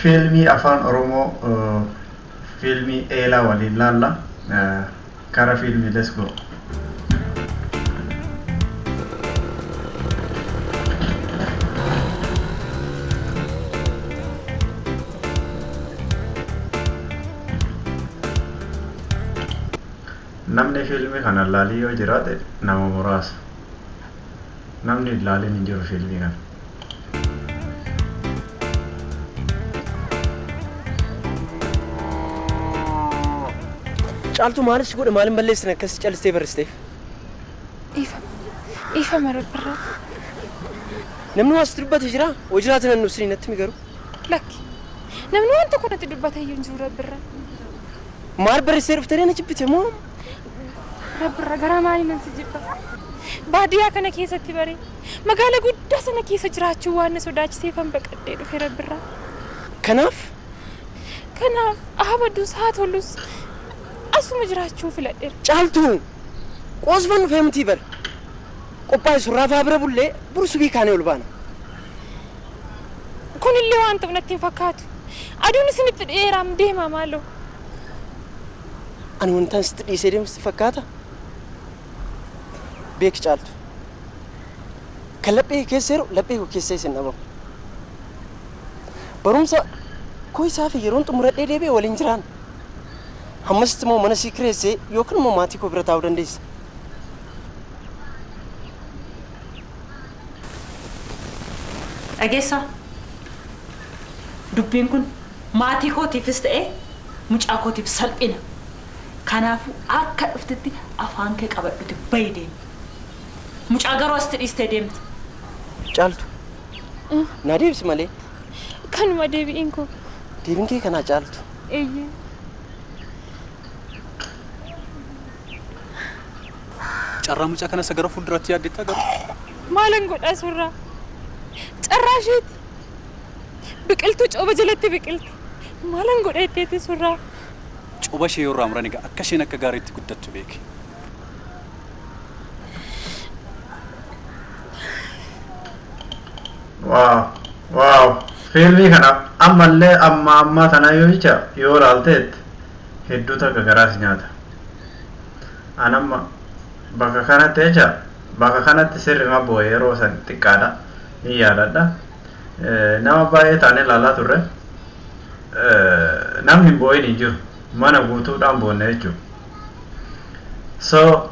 Fiilmii Afaan Oromoo fiilmii Eelaa waliin laalla. Kara fiilmii, let's go. Namni fiilmii kana laalii yoo jiraate nama muraasa. Namni hin laalin hin jiru fiilmii kana. Caaltuu, maalis godhe? Maalin balleessine akkas callistee barreessiteef? Dhiifama. Dhiifama, Rabbirraa. Namni waa sitti dubbate jira? Hoo jiraate nan ibsinii natti mi garuu? Lakki. Namni waan tokko natti dubbate iyyuu hin jiru, Rabbirraa. Maal barreessee dhuftee na jibbite moo? Rabbirraa, garaa maalii nan si jibba? Baadiyyaa kana keessatti bare magaala guddaa sana keessa jiraachuu waan na sodaachiseefan baqadhee dhufe, Rabbirraa. Kanaaf? Kanaaf haa badus haa tolus asuma jiraachuu filadheera. Caaltuu, qoosfan dhufee mitii bar. Qophaa'e surraa fa'aa bira bullee buru subii kaanee ol baana. Kunillee waan ta'u natti hin fakkaatu. Aduun isinitti dhi'eeraam, deemaa maaloo. Ani wantaan sitti dhiisee deemu sitti fakkaata? Beeki Caaltu. Kan laphee kee keessa jiru laphee koo keessa isin dhabamu. Barumsa koo isaa fi yeroon xumuradhee deebi'e waliin jiraan. Hammasitti immoo mana sii kireessee yookiin immoo maatii koo bira taa'uu dandeessa. Dhageessaa? Dubbiin kun maatii kootiifis ta'ee mucaa kootiif salphina. Kanaafuu akka dhuftetti afaan kee qabadhuti bahi deemi. Mucaa garuu asitti dhiistee deemta. Caaltu. Naa deebisi malee. Kanuma deebi'iin koo. Deebiin kee kanaa, Caaltu? Eeyyee. Carraa mucaa kana isa gara fuulduraatti yaaddeettaa garuu? Maalan godhaa surraa? Carraa isheeti. Biqiltuu cooba jalatti biqilti. Maalan godha jetteeti, surraa? Coba ishee yoo irraa muran egaa akka isheen akka gaariitti guddattu beeki. Wow! Fiilmii kana ammallee amma ammaa tanaa yoo jecha yoo ilaalteet hedduu takka garaas nyaata. An amma bakka kanatti jecha bakka kanatti sirrima boo'e, yeroo san xiqqaadha ni yaadadha. Nama baay'ee taanee ilaalaa turre. Namni hin boo'in hin jiru. Mana guutuudhaan boonne jechuudha. So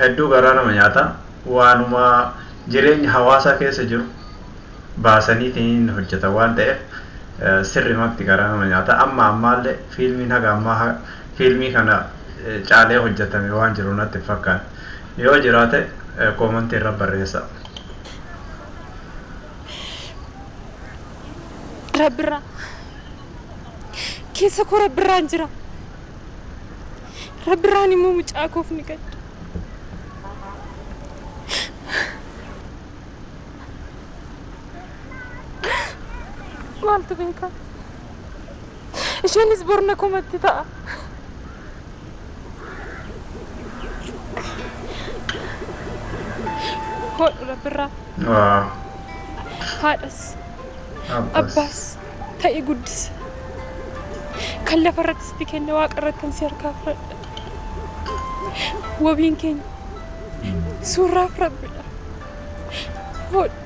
hedduu garaa nama nyaata. Waanuma jireenya hawaasaa keessa jiru baasaniitiin hojjetan waan ta'eef sirrimatti garaa nama nyaata. Amma ammaallee fiilmiin haga ammaa fiilmii kana caalee hojjetame waan jiru natti hin fakkaanne. Yoo jiraate koomantii irra barreessa. Rabbirraa. Keessa koo Rabbirraan jira. Rabbirraan immoo mucaa koof ni gadda. Maaltu beeka? Isheenis borna komatti ta'a. Hodhu, Rabbirraa. Haadhas abbaas ta'e guddise. Kan lafa irratti sitti kenne waaqa irratti si harkaa fudhadha. Wabiin keenya suurraaf Rabbidha. Hodhu.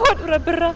Hodhu, Rabbirraa.